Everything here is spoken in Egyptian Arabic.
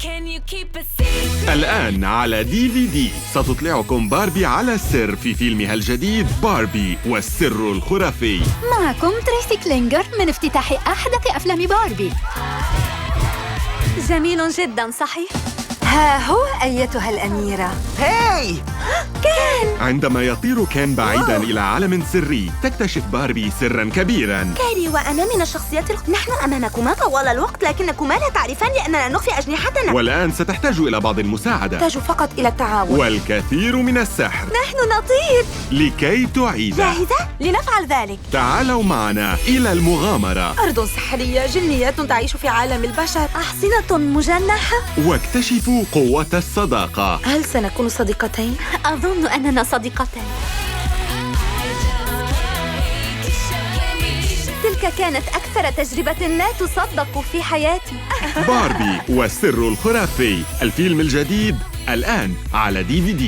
Can you keep a secret? الآن على DVD ستطلعكم باربي على السر في فيلمها الجديد باربي والسر الخرافي. معكم تريسي كلينجر من افتتاح أحدث أفلام باربي. جميل جدا، صحيح؟ ها هو أيتها الأميرة. هاي! عندما يطير كين بعيدا إلى عالم سري، تكتشف باربي سرا كبيرا. كاري وأنا من الشخصيات نحن أمامكما طوال الوقت، لكنكما لا تعرفان لأننا نخفي أجنحتنا. والآن ستحتاج إلى بعض المساعدة. تحتاج فقط إلى التعاون والكثير من السحر. نحن نطير. لكي تعيد. جاهزة؟ لنفعل ذلك. تعالوا معنا إلى المغامرة. أرض سحرية، جنيات تعيش في عالم البشر، أحصنة مجنحة. واكتشفوا قوة الصداقة. هل سنكون صديقتين؟ أظن أننا صديقتين. تلك كانت أكثر تجربة لا تصدق في حياتي. باربي والسر الخرافي، الفيلم الجديد، الآن على DVD.